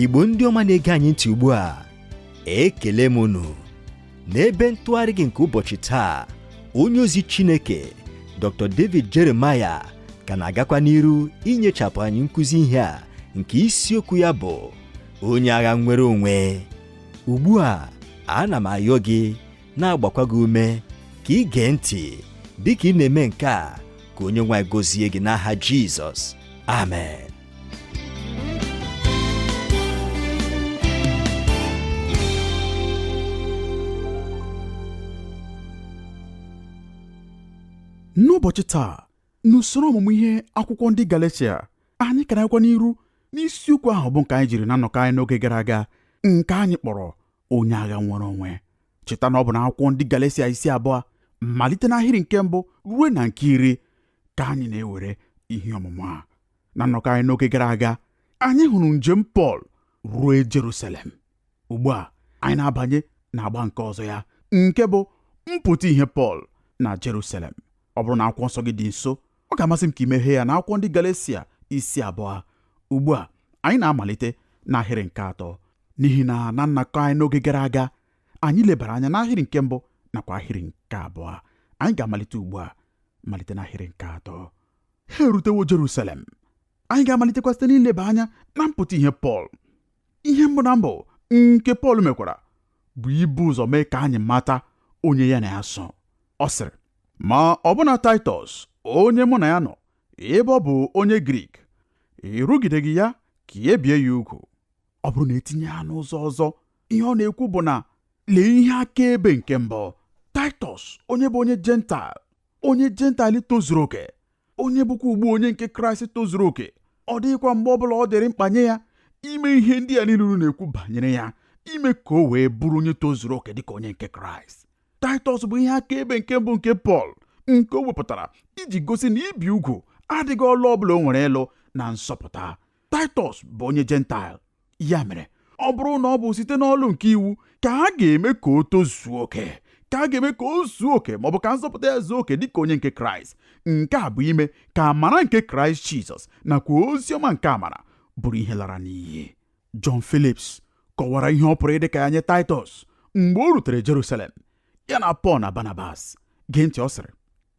Igbo ndị ọma na-ege anyị ntị ugbu a, ekele m unu. N'ebe ntụgharị gị nke ụbọchị taa, onye ozi Chineke Dr. David Jeremiah ka na-agakwa n'iru inyechapụ anyị nkụzi ihe a nke isiokwu ya bụ onye agha nnwere onwe. Ugbu a, ana m ayọ gị na-agbakwa gị ume ka ị gee ntị dịka ị na-eme nke a, ka onye nwe anyị gọzie gị n'aha Jizọs. Amen. N'ụbọchị taa, n'usoro ọmụmụ ihe akwụkwọ ndị Galatia, anyị ka na-agakwa n'iru n'isiokwu ahụ bụ nke anyị jiri na nnọkọ anyị n'oge gara aga, nke anyị kpọrọ onye agha nwere onwe. Cheta na ọ bụ na akwụkwọ ndị Galatia isi 2 malite n'ahịrị nke mbụ ruo na nke 10 ka anyị na-ewere ihe ọmụmụ a. Na nnọkọ anyị n'oge gara aga, anyị hụrụ njem Pọl ruo Jerusalem. Ugbu a anyị na-abanye n'agba nke ọzọ ya, nke bụ mpụta ihe Pọl na Jerusalem. Ọ bụrụ na akwụkwọ nsọ gị dị nso, ọ ga-amasị m ka ị meghee ya na akwụkwọ ndị Galatia isi 2. Ugbu a anyị na-amalite n'ahịrị nke 3, n'ihi na na nnọkọ anyị n'oge gara aga anyị lebara anya n'ahịrị nke mbụ nakwa ahịrị nke 2. Anyị ga-amalite ugbu a malite n'ahịrị nke 3. Ha erutewo Jerusalem. Anyị ga-amalitekwa site n'ileba anya na mpụta ihe Pọl. Ihe mbụ na mbụ nke Pọl mekwara bụ ibu ụzọ mee ka anyị mata onye ya na ya so. Ọ sịrị, ma ọbụna Taịtọs, onye mụ na ya nọ, ebe ọ bụ onye Grik, ịrụgideghị ya ka e bie ya ugwu. Ọ bụrụ na etinye ya n'ụzọ ọzọ, ihe ọ na-ekwu bụ na lee ihe akaebe nke mbụ. Taịtọs, onye bụ onye Jentaịl, onye Jentaịl tozuru oke, onye bụkwa ugbu onye nke Kraịst tozuru oke, ọ dịghịkwa mgbe ọbụla ọ dịrị mkpa nye ya ime ihe ndị a niile unu na-ekwu banyere ya, ime ka o wee bụrụ onye tozuru oke dịka onye nke Kraịst. Taịtọs bụ ihe akaebe nke mbụ nke Pọl nke o wepụtara iji gosi na ibi ugwu adịghị ọlụ ọbụla o nwere ịlụ na nsọpụta. Taịtọs bụ onye Jentaịl, ya mere ọ bụrụ na ọ bụ site n'ọlụ nke iwu ka a ga-eme ka o tozuo oke, ka a ga-eme ka o zuo oke maọbụ ka nzọpụta ya zuo oke dịka onye nke Kraịst, nke a bụ ime ka amara nke Kraịst Jizọs nakwa ozi ọma nke amara bụrụ ihe lara n'iyi. John Phillips kọwara ihe ọ pụrụ ịdị ka ya nye Taịtọs mgbe o rutere Jerusalem, ya na Pọl na Barnabas. Gee ntị, ọ sịrị,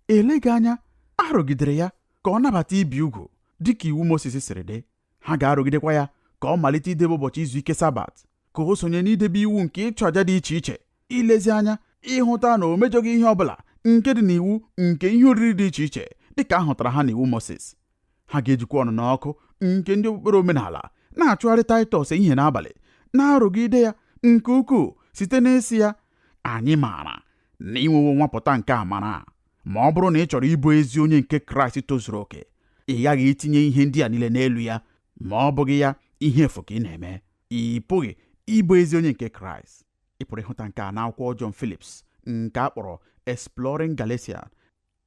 eleghị anya a rụgidere ya ka ọ nabata ibi ugwu dịka iwu Moses siri dị. Ha ga-arụgidekwa ya ka ọ malite idebe ụbọchị izu ike Sabat, ka o sonye n'idebe iwu nke ịchụ àjà dị iche iche, ilezi anya ịhụta na o mejọghị ihe ọbụla nke dị n'iwu nke ihe oriri dị iche iche dịka a hụtara ha n'iwu Moses. Ha ga-ejikwa ọnụnọ ọkụ nke ndị okpukpere omenala na-achụgharị Taịtọs ehihie n'abalị, na-arụgide ya nke ukwuu site n'ịsị ya, anyị maara na ị nwewo nwapụta nke amara a, ma ọ bụrụ na ị chọrọ ịbụ ezi onye nke Kraịst tozuru oke, ị ghaghị itinye ihe ndị a niile n'elu ya, ma ọ bụghị ya, ihe efu ka ị na-eme. Ị pụghị ịbụ ezi onye nke Kraịst. Ị pụrụ ịhụta nke a n'akwụkwọ John Phillips nke a kpọrọ Exploring Galatia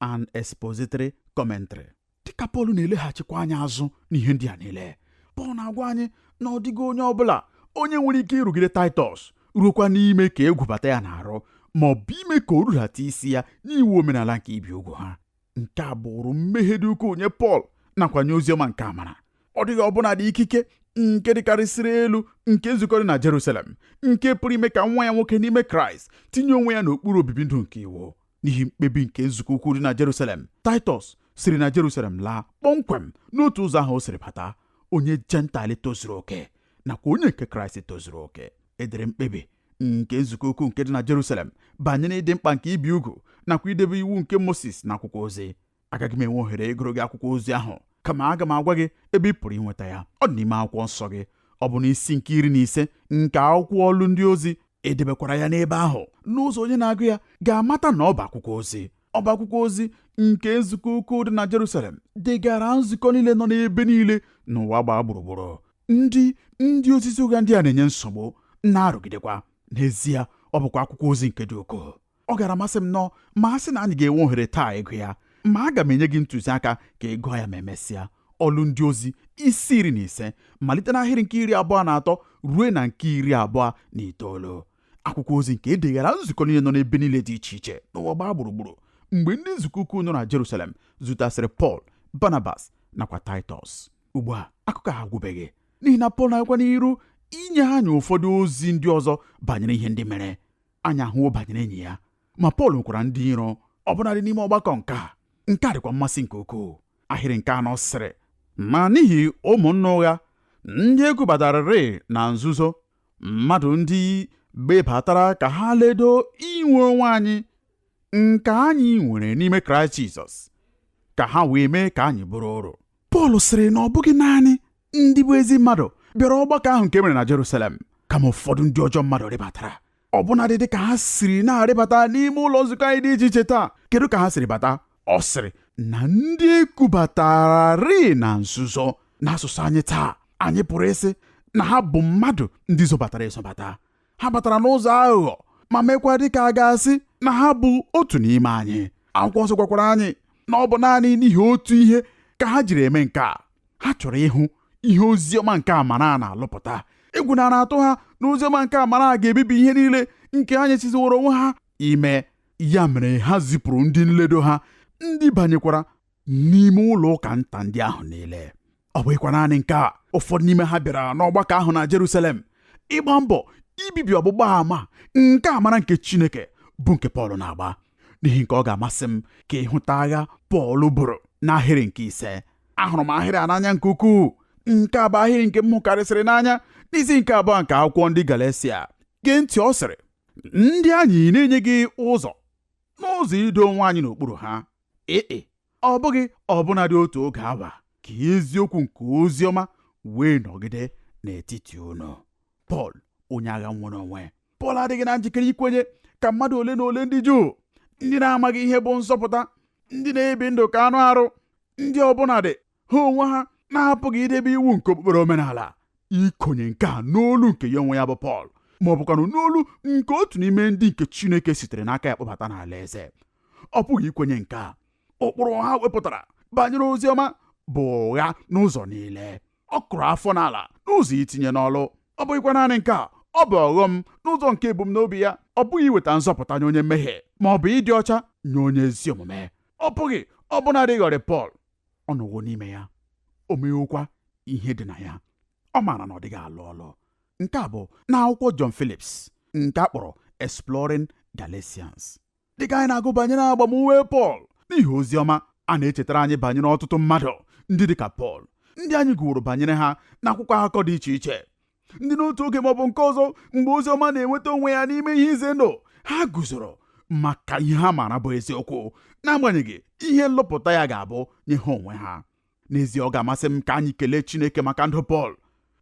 and Expository Commentary. Dịka Pọl na-eleghachikwa anya azụ n'ihe ndị a niile, Pọl na-agwa anyị na ọ dịghị onye ọbụla onye nwere ike ịrụgide Taịtọs ruokwa n'ime ka egwu bata ya n'arụ ma ọ bụ ime ka o rudata isi ya n'iwu omenala nke ibi ugwu ha. Nke a bụrụ mmehie dị ukwuu nye Pọl nakwa nye oziọma nke amara. Ọ dịghị ọbụna dị ikike nke dịkarịsịrị elu nke nzukọ dị na Jerusalem nke pụrụ ime ka nwa ya nwoke n'ime Kraịst tinye onwe ya n'okpuru obibi ndụ nke iwu. N'ihi mkpebi nke nzukọ ukwu dị na Jerusalem, Taịtọs siri na Jerusalem laa kpọmkwem n'otu ụzọ ahụ o siri bata, onye Jentaịl tozuru oke nakwa onye nke Kraịst tozuru oke. Edere mkpebi nke nzukọ ukwu nke dị na Jerusalem banyere ịdị mkpa nke ibi ugwu nakwa idebe iwu nke Moses na akwụkwọ ozi. Agaghị m enwe ohere ịgụrụ gị akwụkwọ ozi ahụ, kama aga m agwa gị ebe ị pụrụ inweta ya. Ọ dị n'ime akwụkwọ nsọ gị. Ọ bụ n'isi nke 15 nke akwụkwọ ọlụ ndị ozi. Edebekwara ya n'ebe ahụ n'ụzọ onye na-agụ ya ga-amata na ọ bụ akwụkwọ ozi. Ọ bụ akwụkwọ ozi nke nzukọ ukwu dị na Jerusalem degara nzukọ niile nọ n'ebe niile n'ụwa gbaa gburugburu. Ndị ozizi ụgha ndị a na-enye nsogbu na-arụgidekwa. N'ezie, ọ bụkwa akwụkwọ ozi nke dị ukwuu. Ọ gara amasị m nnọọ ma a sị na anyị ga-enwe ohere taa ịgụ ya, ma aga m enye gị ntụziaka ka ị gụọ ya ma emesịa. Ọlụ ndị ozi isi 15 malite n'ahịrị nke 23 ruo na nke 29. Akwụkwọ ozi nke edegara nzukọ niile nọ n'ebe niile dị iche iche n'ụwa gbaa gburugburu mgbe ndị nzukọ ukwu nọ na Jerusalem zutasịrị Pọl, Barnabas nakwa Taịtọs. Ugbu a akụkọ a agwụbeghị, n'ihi na Pọl na-agakwa n'iru Inye anyị ụfọdụ ozi ndị ọzọ banyere ihe ndị mere. Anyị ahụwo banyere enyi ya, ma Pọl nwekwara ndị iro ọbụnadị n'ime ọgbakọ nke a. Nke a dịkwa mmasị nke ukwuu. Ahịrị nke anọ sịrị, ma n'ihi ụmụnna ụgha ndị ekubatararị na nzuzo, mmadụ ndị gbebatara ka ha ledo inwe onwe anyị nke anyị nwere n'ime Kraịst Jizọs, ka ha wee mee ka anyị bụrụ oru. Pọl sịrị na ọ bụghị naanị ndị bụ ezi mmadụ bịara ọgbakọ ahụ nke mere na Jerusalem, kama ụfọdụ ndị ọjọọ mmadụ rịbatara, ọbụnadị dị ka ha siri na-arịbata n'ime ụlọ nzukọ anyị dị iche iche taa. Kedu ka ha siri bata? Ọ sịrị na ndị ekubatararị na nzuzo. N'asụsụ anyị taa, anyị pụrụ ịsị na ha bụ mmadụ ndị zobatara ezobata. Ha batara n'ụzọ aghụghọ ma mekwa dịka a ga-asị na ha bụ otu n'ime anyị. Akwụkwọ nsọ gwakwara anyị na ọ bụ naanị n'ihi otu ihe ka ha jiri eme nke a. Ha chọrọ ịhụ ihe oziọma nke amara a na-alụpụta. Egwu nara atụ ha na oziọma nke amara a ga-ebibi ihe niile nke ha nyesiziworo onwe ha ime. Ya mere ha zipụrụ ndị nledo ha, ndị banyekwara n'ime ụlọ ụka nta ndị ahụ niile. Ọ bụghịkwa naanị nke a, ụfọdụ n'ime ha bịara n'ọgbakọ ahụ na Jerusalem ịgba mbọ ibibi ọgbụgba ama nke amara nke Chineke bụ nke Pọl na-agba. N'ihi nke ọ ga-amasị m ka ịhụta agha Pọl buru n'ahịrị nke ise. Ahụrụ m ahịrị a n'anya nke ukwuu. Nke a bụ ahịrị nke m hụkarịsịrị n'anya n'isi nke abụọ nke akwụkwọ ndị Galesia. Gee ntị, ọ sịrị, ndị anyị na-enyeghị ụzọ n'ụzọ ido onwe anyị n'okpuru ha, ee, ọ bụghị ọbụnadị otu oge awa, ka eziokwu nke ozi ọma wee nọgide n'etiti unu. Pọl, onye agha nwere onwe. Pọl adịghị na njikere ikwenye ka mmadụ ole na ole ndị Juu, ndị na-amaghị ihe bụ nzọpụta, ndị na-ebi ndụ ka anụ arụ, ndị ọbụnadị ha onwe ha na-apụghị idebe iwu nke okpukpere omenala, ikonye nke a n'olu nke ya onwe ya bụ Pọl, ma ọ bụkwanụ n'olu nke otu n'ime ndị nke Chineke sitere n'aka ya kpọbata n'ala eze. Ọ pụghị ikwenye nke a. Ụkpụrụ ha wepụtara banyere ozi ọma bụ ụgha n'ụzọ niile. Ọ kụrụ afọ n'ala n'ụzọ itinye n'ọlụ. Ọ bụghịkwa naanị nke a, ọ bụ ọghọm n'ụzọ nke ebumnobi ya. Ọ bụghị iweta nzọpụta nye onye mmehie ma ọ bụ ịdị ọcha nye onye ezi omume. Ọ pụghị ọbụnadị ịghọrị Pọl. Ọ nọwo n'ime ya, o meghekwa ihe dị na ya. Ọ maara na ọ dịghị alụ ọlụ. Nke a bụ n'akwụkwọ John Phillips nke a kpọrọ Exploring Galatians. Dịka anyị na-agụ banyere agbamume Pọl n'ihi ozi ọma, a na-echetara anyị banyere ọtụtụ mmadụ ndị dịka Pọl, ndị anyị gụworo banyere ha n'akwụkwọ akụkọ dị iche iche, ndị n'otu oge maọbụ nke ọzọ, mgbe ozi ọma na-enweta onwe ya n'ime ihe ize ndụ, ha guzoro maka ihe ha maara bụ eziokwu, n'agbanyeghị ihe nlụpụta ya ga-abụ nye ha onwe ha. N'ezie, ọ ga-amasị m ka anyị kelee Chineke maka ndụ Pọl,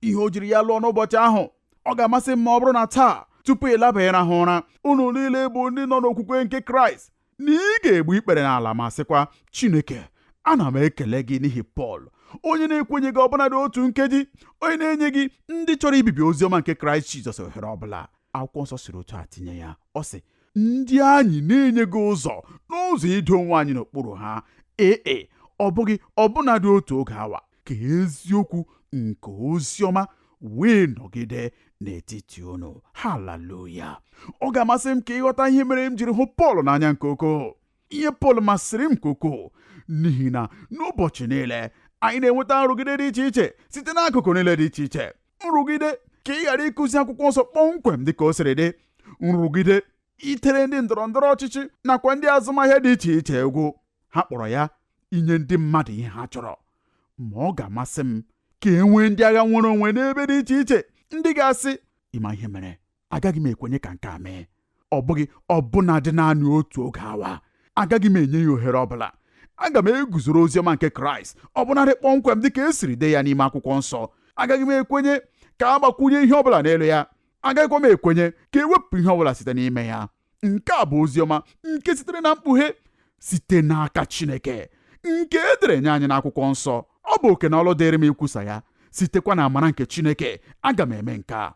ihe o jiri ya lụọ n'ụbọchị ahụ. Ọ ga-amasị m ma ọ bụrụ na taa, tupu ị labanyere ha ụra, unu niile bụ ndị nọ n'okwukwe nke Kraịst, na ị ga-egbu ikpere n'ala ma sịkwa, Chineke, ana m ekele gị n'ihi Pọl, onye na-ekwenyeghị ọbụnadị otu nkeji, onye na-enye gị ndị chọrọ ibibi oziọma nke Kraịst Jizọs ohere ọbụla. Akwụkwọ nsọ siri otu a tinye ya. Ọ sị, ndị anyị na-enye gị ụzọ n'ụzọ ido onwe anyị n'okpuru ha, ee, ọ bụghị ọbụnadị otu oge awa, ka eziokwu nke oziọma wee nọgide n'etiti unu. Haleluya! Ọ ga-amasị m ka ịghọta ihe mere m jiri hụ Pọl n'anya nke ukwuu. Ihe Pọl masịrị m nke ukwuu n'ihi na n'ụbọchị niile anyị na-enweta nrụgide dị iche iche site n'akụkụ niile dị iche iche. Nrụgide ka ị ghara ịkụzi akwụkwọ nsọ kpọmkwem dịka o siri dị, nrụgide itere ndị ndọrọ ndọrọ ọchịchị nakwa ndị azụmahịa dị iche iche egwu. Ha kpọrọ ya inye ndị mmadụ ihe ha chọrọ. Ma ọ ga-amasị m ka e nwee ndị agha nwere onwe n'ebe dị iche iche, ndị ga-asị, ịma ihe mere, agaghị m ekwenye ka nke a mee. Ọ bụghị ọbụnadị naanị otu oge awa, agaghị m enye ya ohere ọbụla. Aga m eguzoro oziọma nke Kraịst ọbụnadị kpọmkwem dịka e siri dee ya n'ime akwụkwọ nsọ. Agaghị m ekwenye ka a gbakwunye ihe ọbụla n'elu ya. Agaghịkwa m ekwenye ka ewepụ ihe ọbụla site n'ime ya. Nke a bụ oziọma nke sitere na mkpughe site n'aka Chineke, nke e dere nye anyị n'akwụkwọ nsọ. Ọ bụ oke na ọlụ dịrị m ikwusa ya. Sitekwa na amara nke Chineke, aga m eme nke a.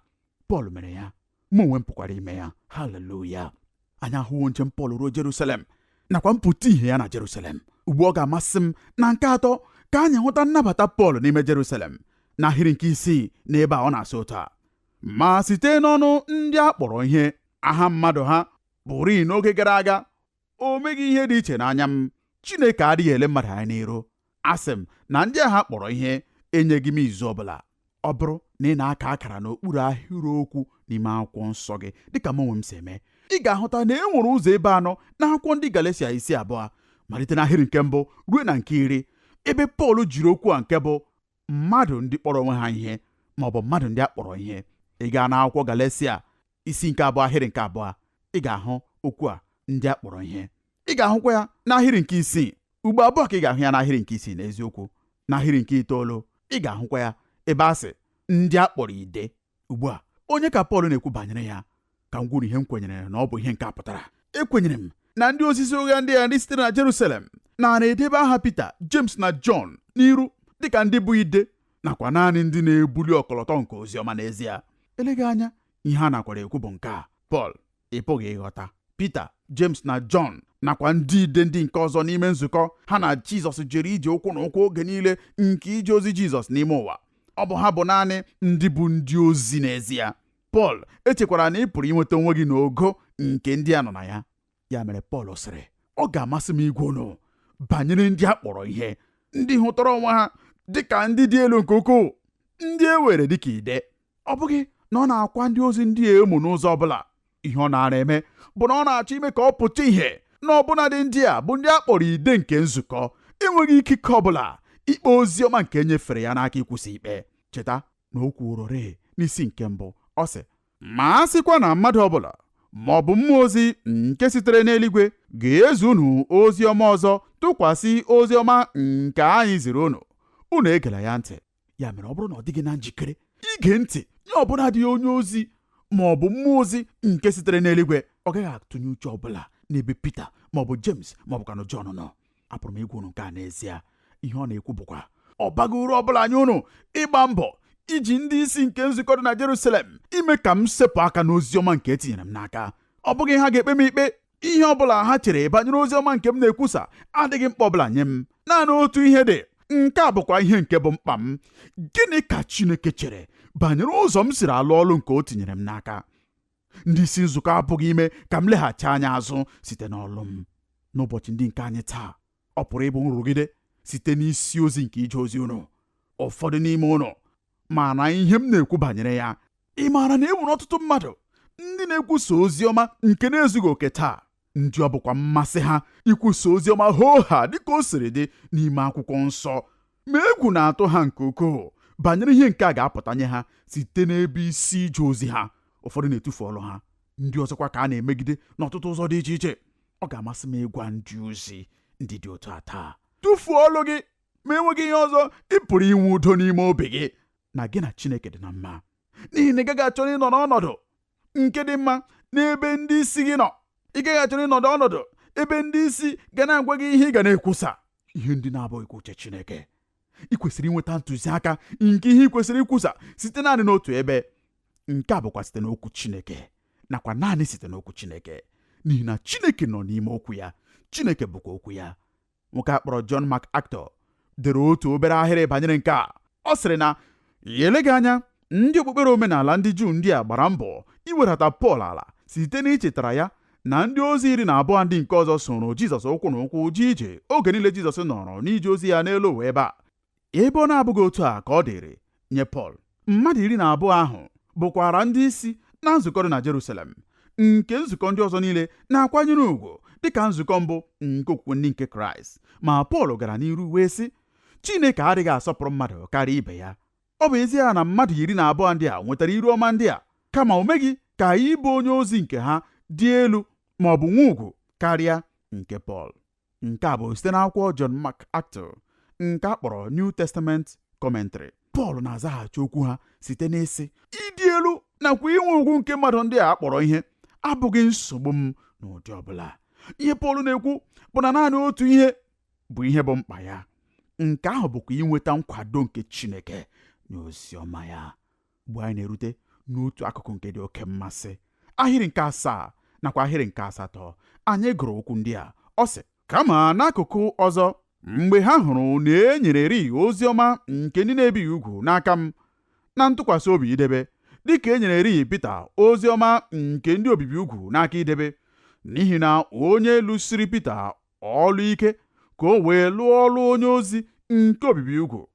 Pọl mere ya, mụ onwe m pụkwara ime ya. Haleluya! Anyị ahụwo njem Pọl ruo Jerusalem nakwa mpụta ihe ya na Jerusalem. Ugbu ọ ga-amasị m na nke atọ ka anyị hụta nnabata Pọl n'ime Jerusalem. N'ahịrị nke isii n'ebe a, ọ na-asị otu a: ma site n'ọnụ ndị a kpọrọ ihe aha mmadụ ha bụrị n'oge gara aga, o meghị ihe dị iche n'anya m. Chineke adịghị ele mmadụ anya n'iru. Asị m na ndị agha kpọrọ ihe enyeghị m izu ọbụla. Ọ bụrụ na ị na-aka akara n'okpuru ahịrịokwu n'ime akwụkwọ nsọ gị dịka m onwe m si eme, ị ga-ahụta na e nwere ụzọ ebe anọ n'akwụkwọ ndị Galatia isi 2 malite n'ahịrị nke 1 ruo na nke 10, ebe Pọl jiri okwu a nke bụ mmadụ ndị kpọrọ onwe ha ihe ma ọ bụ mmadụ ndị a kpọrọ ihe. Ị gaa n'akwụkwọ Galatia isi nke 2 ahịrị nke 2, ị ga-ahụ okwu a ndị a kpọrọ ihe. Ị ga-ahụkwa ya n'ahịrị nke 6, ugbo 2 ka ị ga-ahụ ya n'ahịrị nke 6 n'eziokwu. N'ahịrị nke 9 ị ga-ahụkwa ya ebe a sị ndị a kpọrọ ide. Ugbu a, onye ka Pọl na-ekwu banyere ya? Ka m gwuru ihe m kwenyere na ọ bụ ihe nke a pụtara. Ekwenyere m na ndị ozizi ụgha ndị a ndị sitere na Jerusalem na-edebe aha Pita, James na Jọn n'iru dịka ndị bụ ide nakwa naanị ndị na-ebuli ọkọlọtọ nke ozi ọma n'ezie. Eleghị anya ihe a nakwara ekwu bụ nke a: Pọl, ị pụghị ịghọta Pita, James na Jọn nakwa ndị ide ndị nke ọzọ n'ime nzukọ ha na Jizọs jere ije ụkwụ na ụkwụ oge niile nke ije ozi Jizọs n'ime ụwa. Ọ bụ ha bụ naanị ndị bụ ndị ozi n'ezie. Pọl, echekwara na ị pụrụ inweta onwe gị n'ogo nke ndị a nọ na ya. Ya mere Pọl sịrị, ọ ga-amasị m igwe unu banyere ndị a kpọrọ ihe, ndị hụtara onwe ha dịka ndị dị elu nke ukwuu, ndị e were dịka ide. Ọ bụghị na ọ na-akwa ndị ozi ndị a emo n'ụzọ ọbụla. Ihe ọ na-ara eme bụ na ọ na-achọ ime ka ọ pụta ìhè na ọbụnadị ndị a bụ ndị a kpọrọ ide nke nzukọ enweghị ikike ọbụla ikpe ozi ọma nke e nyefere ya n'aka ikwusa ikpe. Cheta na o kwurorị n'isi nke 1, ọ sị, ma a sịkwa na mmadụ ọbụla ma ọ bụ mmụọ ozi nke sitere n'eluigwe ga-ezi unu ozi ọma ọzọ tụkwasị ozi ọma nke anyị ziri unu, unu egela ya ntị. Ya mere ọ bụrụ na ọ dịghị na njikere ige ntị nye ọbụla dị onye ozi ma ọ bụ mmụọ ozi nke sitere n'eluigwe, ọ gaghị atụnye uche ọbụla n'ebe Pita ma ọ bụ James ma ọ bụkwanụ Jọn nọ. Apụrụ m ịgwa unu nke a n'ezie. Ihe ọ na-ekwu bụkwa ọ baghị uru ọbụla nye unu ịgba mbọ iji ndị isi nke nzukọ dị na Jerusalem ime ka m sepụ aka n'ozi ọma nke etinyere m n'aka. Ọ bụghị ha ga-ekpe m ikpe. Ihe ọbụla ha chere banyere ozi ọma nke m na-ekwusa adịghị mkpa ọbụla nye m. Naanị otu ihe dị, nke a bụkwa ihe nke bụ mkpa m: gịnị ka Chineke chere banyere ụzọ m siri alụ ọlụ nke o tinyere m n'aka? Ndị isi nzukọ apụghị ime ka m leghachi anya azụ site n'ọlụ m. N'ụbọchị ndị nke anyị taa, ọ pụrụ ịbụ nrụgide site n'isi ozi nke ije ozi unu. Ụfọdụ n'ime unu maara ihe m na-ekwu banyere ya. Ị maara na e nwere ọtụtụ mmadụ ndị na-ekwusa ozi ọma nke na-ezughị oke taa, ndị ọ bụkwa mmasị ha ikwusa ozi ọma hoo ha dịka o siri dị n'ime akwụkwọ nsọ, ma egwu na-atụ ha nke ukwuu banyere ihe nke a ga-apụta nye ha site n'ebe isi ije ozi ha. Ụfọdụ na-etufu ọlụ ha, ndị ọzọkwa ka a na-emegide n'ọtụtụ ụzọ dị iche iche. Ọ ga-amasị m ịgwa ndị ozi ndị dị otu a taa, tụfuo ọlụ gị, ma enweghị ihe ọzọ ị pụrụ inwe udo n'ime obi gị na gị na Chineke dị na mma, n'ihi na ị gaghị achọrọ ịnọ n'ọnọdụ nke dị mma n'ebe ndị isi gị nọ. Ị gaghị achọrọ ịnọdụ ọnọdụ ebe ndị isi ga na-agwa gị ihe ị ga na-ekwusa, ihe ndị na-abụghị uche Chineke. Ị kwesịrị inweta ntụziaka nke ihe ị kwesịrị ikwusa site naanị n'otu ebe. Nke a bụkwa site n'okwu Chineke, nakwa naanị site n'okwu Chineke, n'ihi na Chineke nọ n'ime okwu ya, Chineke bụkwa okwu ya. Nwoke a kpọrọ John MacArthur dere otu obere ahịrị banyere nke a. Ọ sịrị na ya eleghị anya ndị okpukpere omenala ndị Juu ndị a gbara mbọ iwedata Pọl ala site n'ichetara ya na ndị ozi 12 ndị nke ọzọ soro Jizọs ụkwụ na ụkwụ jee ije oge niile Jizọs nọrọ n'ije ozi ya n'elu ụwa ebe a. Ebe ọ na-abụghị otu a ka ọ dịrị nye Pọl, mmadụ 12 ahụ bụkwara ndị isi na nzukọ dị na Jerusalem, nke nzukọ ndị ọzọ niile na-akwanyere ugwu dịka nzukọ mbụ nke okwukwe ndị nke Kraịst. Ma Pọl gara n'iru wee sị, Chineke adịghị asọpụrụ mmadụ karịa ibe ya. Ọ bụ ezie na mmadụ 12 ndị a nwetara iru ọma ndị a, kama o meghị ka ịbụ onye ozi nke ha dị elu ma ọ bụ nwe ugwu karịa nke Pọl. Nke a bụ site n'akwụkwọ John MacArthur nke a kpọrọ New Testament Commentary. Pọl na-azaghachi okwu ha site n'ịsị, ịdị elu nakwa inwe ugwu nke mmadụ ndị a kpọrọ ihe abụghị nsogbu m n'ụdị ọbụla. Ihe Pọl na-ekwu bụ na naanị otu ihe bụ ihe bụ mkpa ya. Nke ahụ bụkwa inweta nkwado nke Chineke na ozi ọma ya. Mgbe anyị na-erute n'otu akụkụ nke dị oke mmasị, ahịrị nke 7 nakwa ahịrị nke 8, anyị gụrụ okwu ndị a. Ọ sị, kama n'akụkụ ọzọ, mgbe ha hụrụ na e nyere ri ozi ọma nke ndị na-ebighị ugwu n'aka m na ntụkwasị obi idebe, dịka e nyere ri Pita ozi ọma nke ndị obibi ugwu n'aka idebe, n'ihi na onye lụsiri Pita ọlụ ike ka o wee lụọ ọlụ onye ozi nke obibi ugwu,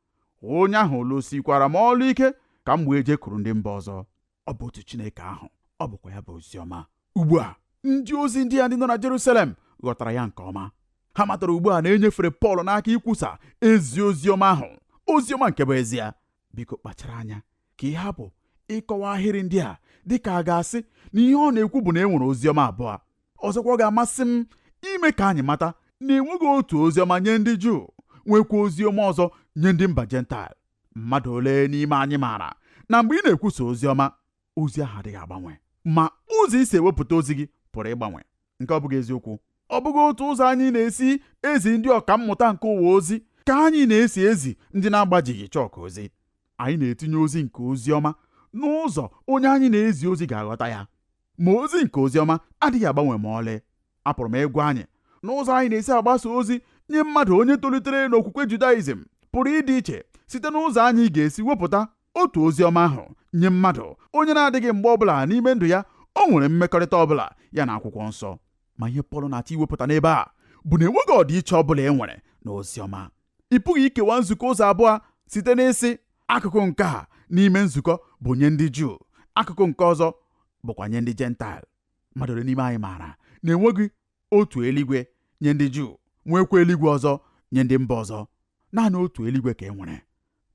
onye ahụ lụsikwara m ọlụ ike ka m wee jekwuru ndị mba ọzọ. Ọ bụ otu Chineke ahụ, ọ bụkwa ya bụ oziọma. Ugbu a ndị ozi ndị a ndị nọ na Jerusalem ghọtara ya nke ọma. Ha matara ugbu a na e nyefere Pọl n'aka ikwusa ezi oziọma ahụ, oziọma nke bụ ezie. Biko kpachara anya ka ị hapụ ịkọwa ahịrị ndị a dị ka a ga-asị na ihe ọ na-ekwu bụ na e nwere oziọma abụọ. Ọzọkwa, ọ ga-amasị m ime ka anyị mata na enweghị otu oziọma nye ndị Juu, nwekwa oziọma ọzọ nye ndị mba Jentaịl. Mmadụ ole n'ime anyị maara na mgbe ị na-ekwusa oziọma, ozi ahụ adịghị agbanwe, ma ụzọ isi ewepụta ozi gị pụrụ ịgbanwe. Nke ọ bụghị eziokwu. Ọ bụghị otu ụzọ anyị na-esi ezi ndị ọka mmụta nke ụwa ozi ka anyị na-esi ezi ndị na-agbajighị chọọkụ ozi. Anyị na-etinye ozi nke ozi ọma n'ụzọ onye anyị na-ezi ozi ga-aghọta ya, ma ozi nke ozi ọma adịghị agbanwe ma ọlị. Apụrụ m ịgwa anyị na ụzọ anyị na-esi agbasa ozi nye mmadụ onye tolitere n'okwukwe Judaism pụrụ ịdị iche site n'ụzọ anyị ga-esi wepụta otu ozi ọma ahụ nye mmadụ onye na-adịghị mgbe ọbụla n'ime ndụ ya o nwere mmekọrịta ọbụla ya na akwụkwọ nsọ. Ma ihe Pọl na-achọ iwepụta n'ebe a bụ na enweghị ọdịiche ọbụla e nwere na ozi ọma. Ị pụghị ikewa nzukọ ụzọ abụọ site n'ịsị akụkụ nke a n'ime nzukọ bụ nye ndị Juu, akụkụ nke ọzọ bụkwa nye ndị Jentaịl. Mmadụ ole n'ime anyị maara na enweghị otu eluigwe nye ndị Juu, nwekwa eluigwe ọzọ nye ndị mba ọzọ? Naanị otu eluigwe ka e nwere.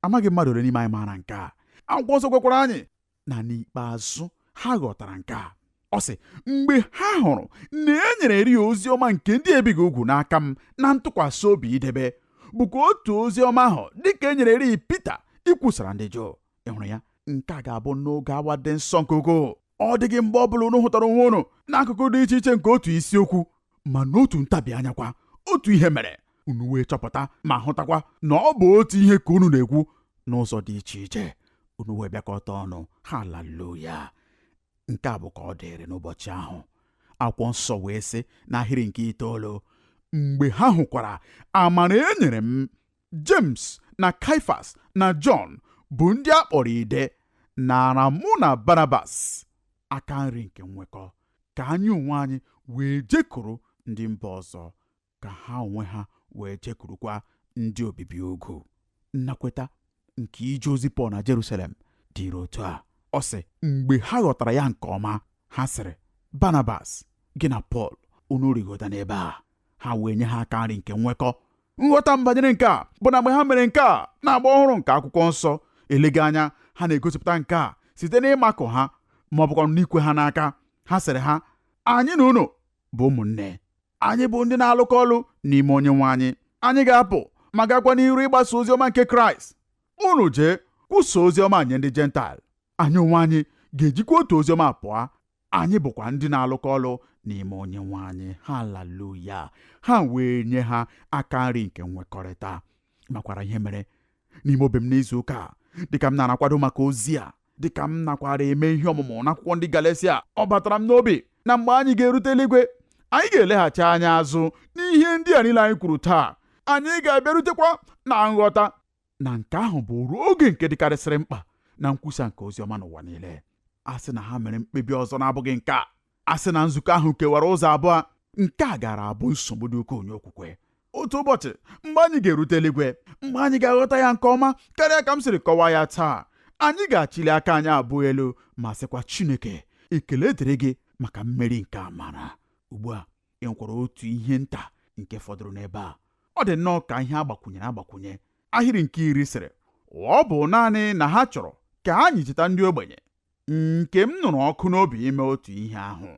Amaghị mmadụ ole n'ime anyị maara nke a. Akwụkwọ nsọ gwakwara anyị na n'ikpeazụ ha ghọtara nke a. Ọ sị, mgbe ha hụrụ na e nyere eri ozi ọma nke ndị ebighị ugwu n'aka m na ntụkwasị obi idebe, bụkwa otu ozi ọma ahụ dịka e nyere eri Pita ikwusara ndị Juu. Ị hụrụ ya? Nke a ga-abụ n'oge awa dị nsọ nke ukwuu. Ọ dịghị mgbe ọ bụla unu hụtara onwe unu n'akụkụ dị iche iche nke otu isiokwu, ma n'otu ntabi anya kwa otu ihe mere unu wee chọpụta ma hụtakwa na ọ bụ otu ihe ka unu na-ekwu n'ụzọ dị iche iche, unu wee bịakọta ọnụ. Haleluya! Nke a bụ ka ọ dịrị n'ụbọchị ahụ. Akwụkwọ nsọ wee sị n'ahịrị nke 9, mgbe ha hụkwara amara e nyere m, James na Kaifas na Jọn bụ ndị a kpọrọ ide, nara mụ na Barnabas aka nri nke nwekọ, ka anyị onwe anyị wee jekuru ndị mba ọzọ, ka ha onwe ha wee jekurukwa ndị obibi ugwu. Nnakweta nke ije ozi Pọl na Jerusalem dịrị otu a. Ọ sị, mgbe ha ghọtara ya nke ọma, ha sịrị, Barnabas, gị na Pọl, unu rigota n'ebe a. Ha wee nye ha aka nri nke nwekọ. Nghọta m banyere nke a bụ na mgbe ha mere nke a na-agba ọhụrụ nke akwụkwọ nsọ, eleghị anya ha na-egosipụta nke a site n'ịmakụ ha ma ọ bụkwa n'ikwe ha n'aka. Ha sịrị ha, anyị na unu bụ ụmụnne, anyị bụ ndị na-alụkọ ọlụ n'ime Onyenwe anyị. Anyị ga-apụ ma gakwa n'iru ịgbasa ozi ọma nke Kraịst. Unu jee kwusa ozi ọma nye ndị Jentaịl. Anyị onwe anyị ga-ejikwa otu ozi ọma pụọ. Anyị bụkwa ndị na-alụkọ ọlụ n'ime Onyenwe anyị. Haleluya! Ha wee nye ha aka nri nke nwekọrịta. Makwara ihe mere n'ime obi m n'izu ụka a, dịka m na-akwado maka ozi a, dịka m nakwara eme ihe ọmụmụ n'akwụkwọ ndị Galesia, ọ batara m n'obi na mgbe anyị ga-erute eluigwe, anyị ga-eleghachi anya azụ n'ihe ndị a niile anyị kwuru taa. Anyị ga-abịarutekwa na nghọta na nke ahụ bụ ruo oge nke dịkarịsịrị mkpa na nkwusa nke ozi ọma n'ụwa niile. A sị na ha mere mkpebi ọzọ na-abụghị nke a, a sị na nzukọ ahụ kewara ụzọ abụọ, nke a gara abụ nsogbu dị ukwuu nye okwukwe. Otu ụbọchị mgbe anyị ga-erute eluigwe, mgbe anyị ga-aghọta ya nke ọma karịa ka m siri kọwaa ya taa, anyị ga-achịli aka anyị abụọ elu ma sịkwa, Chineke, ekele dịrị gị maka mmeri nke amara. Ugbu a ị nwekwara otu ihe nta nke fọdụrụ n'ebe a. Ọ dị nnọọ ka ihe agbakwunyere agbakwunye. Ahịrị nke 10 sịrị, ọ bụ naanị na ha chọrọ ka anyị cheta ndị ogbenye, nke m nụrụ ọkụ n'obi ime otu ihe ahụ.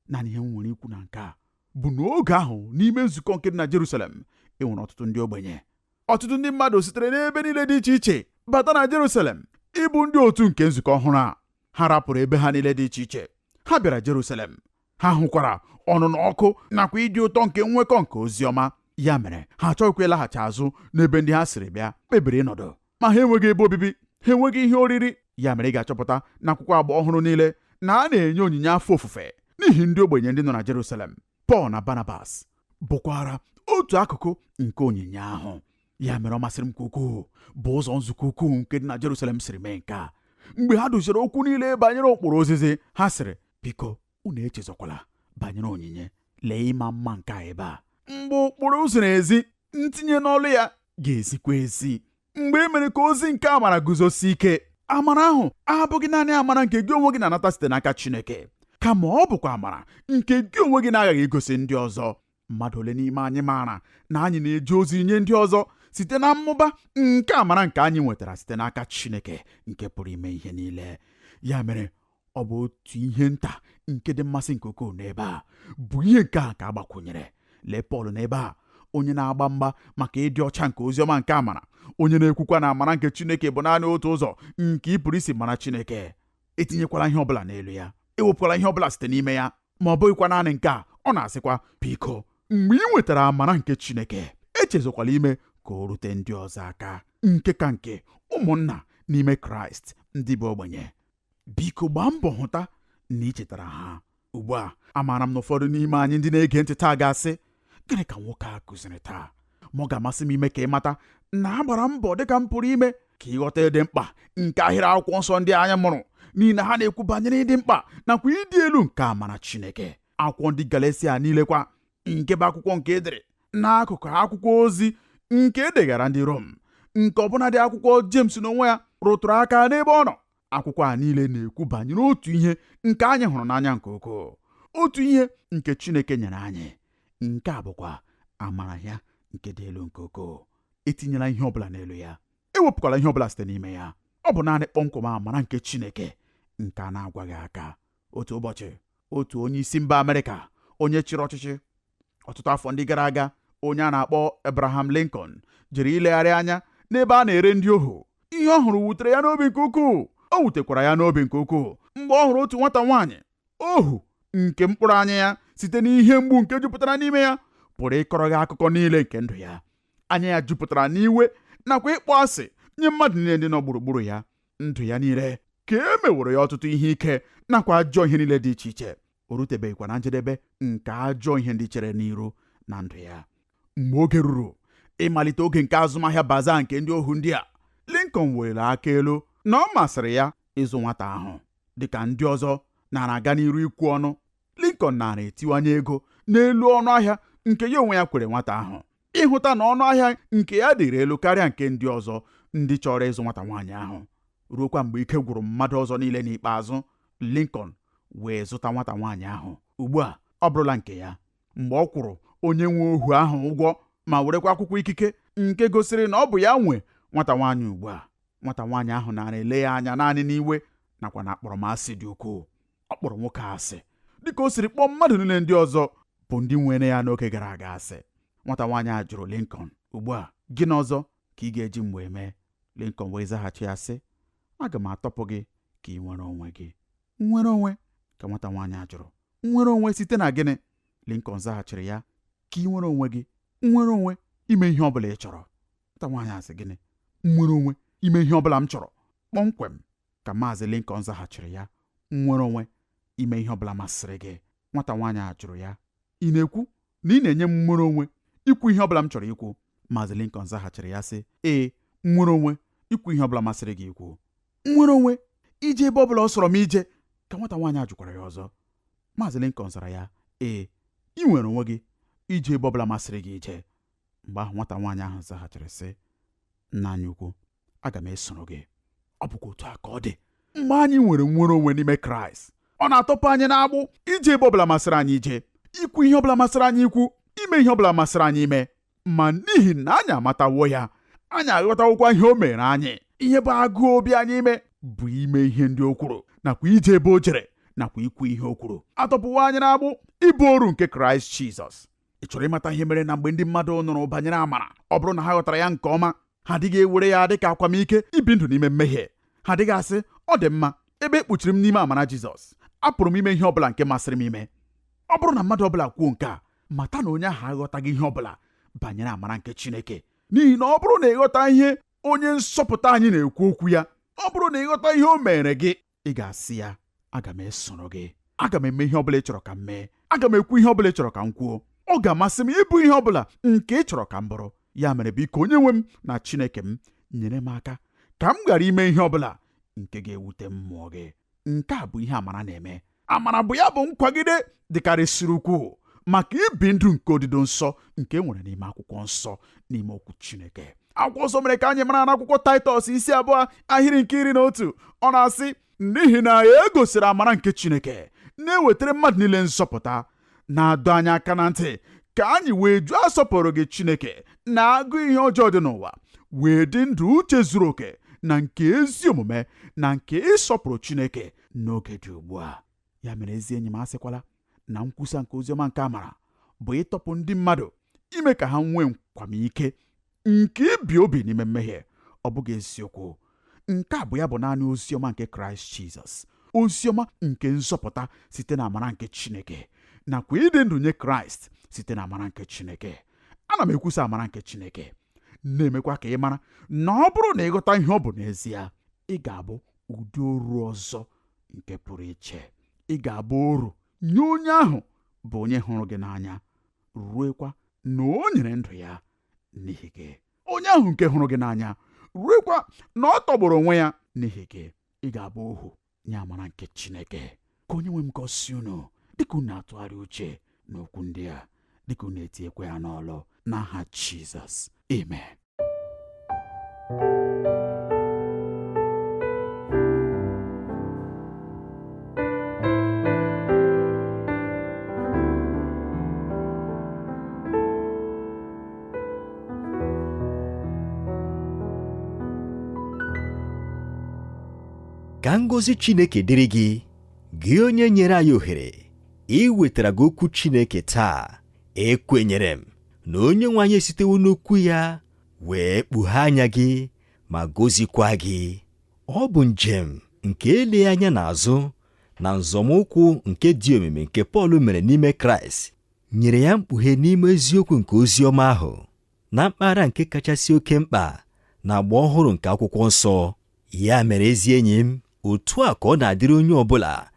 Naanị ihe m nwere ikwu na nke a bụ n'oge ahụ n'ime nzukọ nke dị na Jerusalem, e nwere ọtụtụ ndị ogbenye. Ọtụtụ ndị mmadụ sitere n'ebe niile dị iche iche bata na Jerusalem ịbụ ndị otu nke nzukọ ọhụrụ a. Ha rapụrụ ebe ha niile dị iche iche, ha bịara Jerusalem. Ha hụkwara ọnụnọ ọkụ nakwa ịdị ụtọ nke nwekọ nke ozi ọma. Ya mere ha achọghịkwa ịlaghachi azụ n'ebe ndị ha siri bịa, kpebiri ịnọdụ. Ma ha enweghị ebe obibi, ha enweghị ihe oriri. Ya mere ị ga-achọpụta n'akwụkwọ agba ọhụrụ niile na a na-enye onyinye afọ ofufe n'ihi ndị ogbenye ndị nọ na Jerusalem. Pọl na Barnabas bụkwara otu akụkụ nke onyinye ahụ. Ya mere ọ masịrị m nke ukwuu bụ ụzọ nzukọ ukwuu nke dị na Jerusalem siri mee nke a. Mgbe ha doziri okwu niile banyere ụkpụrụ ozizi, ha sịrị, biko unu echezọkwala banyere onyinye. Lee ịma mma nke a ebe a. Mgbe ụkpụrụ ziri ezi, ntinye n'ọlụ ya ga-ezikwa ezi. Mgbe e mere ka ozi nke amara guzosi ike, Amara ahụ abụghị naanị amara nke gị onwe gị na-anata site n'aka Chineke, kama ọ bụkwa amara nke gị onwe gị na-aghaghị igosi ndị ọzọ. Mmadụ ole n'ime anyị maara na anyị na-eje ozi nye ndị ọzọ site na mmụba nke amara nke anyị nwetara site n'aka Chineke nke pụrụ ime ihe niile? Ya mere ọ bụ otu ihe nta nke dị mmasị nke ukwuu n'ebe a bụ ihe nke a ka a gbakwunyere. Lee Pọl n'ebe a, onye na-agba mgba maka ịdị ọcha nke oziọma nke amara, onye na-ekwukwa na amara nke Chineke bụ naanị otu ụzọ nke ị pụrụ isi mara Chineke. Etinyekwala ihe ọbụla n'elu ya, ewepụkwala ihe ọbụla site n'ime ya. Ma ọ bụghịkwa naanị nke a, ọ na-asịkwa, biko, mgbe ị nwetara amara nke Chineke, echezokwala ime ka o rute ndị ọzọ aka, nke ka nke ụmụnna n'ime Kraịst ndị bụ ogbenye. Biko gbaa mbọ hụta na ị chetara ha. Ugbu a amaara m na ụfọdụ n'ime anyị ndị na-ege ntị taa ga-asị, gịnị ka nwoke a kụziri taa? Ma ọ ga-amasị m ime ka ị mata na agbara mbọ dịka m pụrụ ime ka ị ghọta ịdị mkpa nke ahịrị akwụkwọ nsọ ndị anyị mụrụ, n'ihi na ha na-ekwu banyere ịdị mkpa nakwa ịdị elu nke amara Chineke. Akwụkwọ ndị Galesia niile kwa, nke bụ akwụkwọ nke edere n'akụkụ akwụkwọ ozi nke edegara ndị Rom, nke ọbụnadị akwụkwọ James n'onwe ya rụtụrụ aka n'ebe ọ nọ. Akwụkwọ a niile na-ekwu banyere otu ihe nke anyị hụrụ n'anya nke ukwuu, otu ihe nke Chineke nyere anyị. Nke a bụkwa amara ya nke dị elu nke ukwuu. Etinyela ihe ọbụla n'elu ya, ewepụkwala ihe ọbụla site n'ime ya. Ọ bụ naanị kpọmkwem amara nke Chineke nke a na-agwaghị aka. Otu ụbọchị, otu onye isi mba Amerịka, onye chịrị ọchịchị ọtụtụ afọ ndị gara aga, onye a na-akpọ Abraham Lincoln, jere ilegharị anya n'ebe a na-ere ndị ohu. Ihe ọ hụrụ wutere ya n'obi nke ukwuu. O wutekwara ya n'obi nke ukwuu mgbe ọ hụrụ otu nwata nwaanyị ohu nke mkpụrụ anya ya site n'ihe mgbu nke jupụtara n'ime ya pụrụ ịkọrọ gị akụkọ niile nke ndụ ya. Anya ya jupụtara n'iwe nakwa ịkpọ asị nye mmadụ niile ndị nọ gburugburu ya. Ndụ ya niile ka e meworo ya ọtụtụ ihe ike nakwa ajọ ihe niile dị iche iche. O rutebeghịkwa na njedebe nke ajọ ihe ndị chere n'iru na ndụ ya. Mgbe oge ruru ịmalite oge nke azụmahịa baza nke ndị ohu ndị a, Lincoln weliri aka elu na ọ masịrị ya ịzụ nwata ahụ. Dịka ndị ọzọ nara aga n'iru ikwu ọnụ, Lincoln nara etiwanye ego n'elu ọnụ ahịa nke ya onwe ya kwere nwata ahụ, ịhụta na ọnụ ahịa nke ya dịrị elu karịa nke ndị ọzọ ndị chọrọ ịzụ nwata nwaanyị ahụ. Ruokwa mgbe ike gwụrụ mmadụ ọzọ niile n'ikpeazụ, Lincoln wee zụta nwata nwaanyị ahụ. Ugbu a ọ bụrụla nke ya. Mgbe ọ kwụrụ onye nwe ohu ahụ ụgwọ ma werekwa akwụkwọ ikike nke gosiri na ọ bụ ya nwe nwata nwaanyị ugbu a, nwata nwaanyị ahụ nara ele ya anya naanị n'iwe nakwa na akpọrọmasị dị ukwuu. Ọ kpọrọ nwoke asị dịka o siri kpọọ mmadụ niile ndị ọzọ bụ ndị nwere ya n'oge gara aga asị. Nwata nwaanyị a jụrụ Lincoln, ugbu a gịnị ọzọ ka ị ga-eji m wee mee? Lincoln wee zaghachi ya sị, aga m atọpụ gị ka ị nwere onwe gị. Nwere onwe? Ka nwata nwaanyị a jụrụ. Nwere onwe site na gịnị? Lincoln zaghachiri ya, ka ị nwere onwe gị, nwere onwe ime ihe ọbụla ị chọrọ. Nwata nwaanyị a sị, gịnị? Nwere onwe ime ihe ọbụla m chọrọ? Kpọmkwem, ka Maazị Lincoln zaghachiri ya, nwere onwe ime ihe ọbụla masịrị gị. Nwata nwaanyị a jụrụ ya, ị na-ekwu na ị na-enye m nwere onwe ikwu ihe ọbụla m chọrọ ikwu? Maazị Lincoln zaghachiri ya sị, ee, nwere onwe ikwu ihe ọbụla masịrị gị ikwu. Nwere onwe ije ebe ọbụla ọ sọrọ m ije? Ka nwata nwaanyị a jụkwara ya ọzọ. Maazị Lincoln zara ya, ee, ị nwere onwe gị ije ebe ọbụla masịrị gị ije. Mgbe ahụ nwata nwaanyị ahụ zaghachiri sị, nna anyị ukwu, aga m esoro gị. Ọ bụkwa otu a ka ọ dị mgbe anyị nwere nnwere onwe n'ime Kraịst. Ọ na-atọpụ anyị n'agbụ ije ebe ọbụla masịrị anyị ije, ikwu ihe ọbụla masịrị anyị ikwu, ime ihe ọbụla masịrị anyị ime. Ma n'ihi na anyị amatawo ya, anyị aghọtawokwa ihe o mere anyị. Ihe bụ agụụ obi anyị ime bụ ime ihe ndị o kwuru, nakwa ije ebe o jere, nakwa ikwu ihe o kwuru. Atọpụwo anyị n'agbụ ịbụ oru nke Kraịst Jizọs. Ị chọrọ ịmata ihe mere na mgbe ndị mmadụ nụrụ banyere amara, ọ bụrụ na ha ghọtara ya nke ọma, ha adịghị ewere ya dịka akwamike ibi ndụ n'ime mmehie? Ha adịghị asị, ọ dị mma, ebe e kpuchiri m n'ime amara Jizọs, apụrụ m ime ihe ọbụla nke masịrị m ime. Ọ bụrụ na mmadụ ọbụla kwuo nke a, mata na onye ahụ aghọtaghị ihe ọbụla banyere amara nke Chineke. N'ihi na ọ bụrụ na ịghọta ihe onye nsọpụta anyị na-ekwu okwu ya, ọ bụrụ na ịghọta ihe o mere gị, ị ga-asị ya, aga m esoro gị, aga m eme ihe ọbụla ị chọrọ ka m mee, aga m ekwu ihe ọbụla ị chọrọ ka m kwuo, ọ ga-amasị m ịbụ ihe ọbụla nke ị chọrọ ka m bụrụ. Ya mere biko, onye nwe m na Chineke m, nyere m aka ka m ghara ime ihe ọbụla nke ga-ewute mmụọ gị. Nke a bụ ihe amara na-eme. Amara bụ ya bụ nkwagide dịkarịsịrị ukwuu Maka ibi ndụ nke odido nsọ nke e nwere n'ime akwụkwọ nsọ, n'ime okwu Chineke. Akwụkwọ nsọ mere ka anyị mara n'akwụkwọ Taịtọs isi 2 ahịrị nke 11, ọ na-asị, n'ihi na e gosiri amara nke Chineke na-ewetara mmadụ niile nzọpụta, na-adọ anyị aka na ntị ka anyị wee jụọ asọpụrụ gị Chineke na agụ ihe ọjọọ dị n'ụwa, wee dị ndụ uche zuru oke na nke ezi omume na nke ịsọpụrụ Chineke n'oge dị ugbu a. Ya mere ezi enyi m, asịkwala na nkwusa nke oziọma nke amara bụ ịtọpụ ndị mmadụ, ime ka ha nwee nkwamike nke ibi obi n'ime mmehie. Ọ bụghị eziokwu. Nke a bụ ya bụ naanị oziọma nke Kraịst Jizọs, oziọma nke nzọpụta site na amara nke Chineke, nakwa ịdị ndụ nye Kraịst site na amara nke Chineke. Ana m ekwusa amara nke Chineke, na-emekwa ka ị mara na ọ bụrụ na ịghọta ihe ọ bụ n'ezie, ị ga-abụ ụdị oru ọzọ nke pụrụ iche. Ị ga-abụ oru nye onye ahụ bụ onye hụrụ gị n'anya, ruekwa na o nyere ndụ ya n'ihi gị. Onye ahụ nke hụrụ gị n'anya, ruekwa na ọ tọgbọrọ onwe ya n'ihi gị. Ị ga-abụ ohu nye amara nke Chineke. Ka onye nwe m gọzie unu dịka unu na-atụgharị uche n'okwu ndị a, dịka unu na-etinyekwa ya n'ọlụ n'aha Jizọs. Amen. Ka ngọzi Chineke dịrị gị, gị onye nyere anyị ohere iwetara gị okwu Chineke taa. Ekwenyere m na onye nwe anyị esitewo n'okwu ya wee kpughee anya gị ma gozikwa gị. Ọ bụ njem nke eleghị anya n'azụ na nzọmụkwụ nke dị omimi nke Pọl mere n'ime Kraịst nyere ya mkpughe n'ime eziokwu nke ozi ọma ahụ na mpaghara nke kachasị oke mkpa na agba ọhụrụ nke akwụkwọ nsọ. Ya mere ezi enyi m, otu a ka ọ na-adịrị onye ọbụla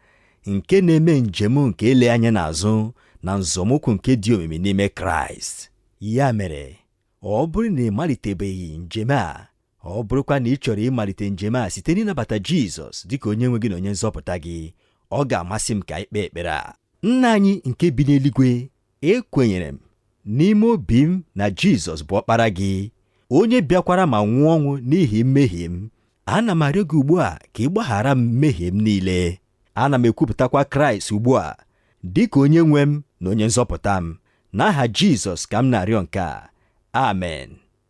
nke na-eme njem nke ele anya n'azụ na nzọmụkwụ nke dị omimi n'ime Kraịst. Ya mere, ọ bụrụ na ị malitebeghị njem a, ọ bụrụkwa na ị chọrọ ịmalite njem a site n'ịnabata Jizọs dịka onye nwe gị na onye nzọpụta gị, ọ ga-amasị m ka anyị kpee ekpere a. Nna anyị nke bi n'eluigwe, ekwenyere m n'ime obi m na Jizọs bụ ọkpara gị, onye bịakwara ma nwụọ ọnwụ n'ihi mmehie m. Ana m arịọ gị ugbu a ka ị gbaghara m mmehie m niile. Ana m ekwupụtakwa Kraịst ugbu a dịka onye nwe m na onye nzọpụta m. N'aha Jizọs ka m na-arịọ nke a. Amen.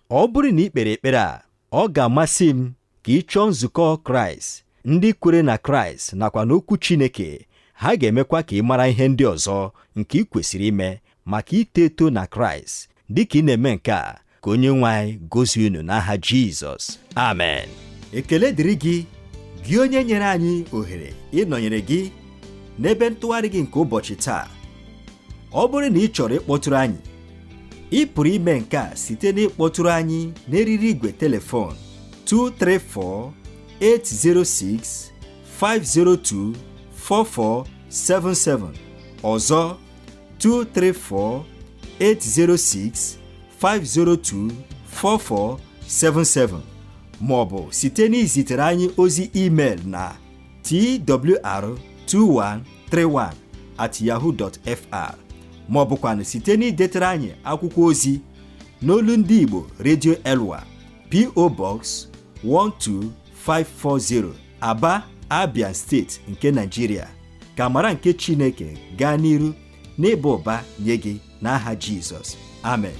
Ọ bụrụ na ị kpere ekpere a, ọ ga-amasị m ka ị chọọ nzukọ Kraịst, ndị kwere na Kraịst nakwa n'okwu Chineke. Ha ga-emekwa ka ị mara ihe ndị ọzọ nke ị kwesịrị ime maka ito eto na Kraịst. Dịka ị na-eme nke a, ka onye nwe anyị gozie unu n'aha Jizọs. Amen. Ekele dịrị gị, gị onye nyere anyị ohere ịnọnyere gị n'ebe ntụgharị gị nke ụbọchị taa. Ọ bụrụ na ị chọrọ ịkpọtụrụ anyị, ị pụrụ ime nke a site n'ịkpọtụrụ anyị n'eriri igwe telefon 234 806 502 4477. Ọzọ 234 806 502 4477, ma ọ bụ site n'izitere anyị ozi email na twr2131@yahoo.fr, ma ọ bụkwanụ site n'idetere anyị akwụkwọ ozi n'olu ndị Igbo Radio Elwa, P.O. Box 12540, Aba, Abia Steeti nke Nigeria. Ka amara nke Chineke gaa n'iru n'ịba ụba nye gị n'aha Jizọs. Amen.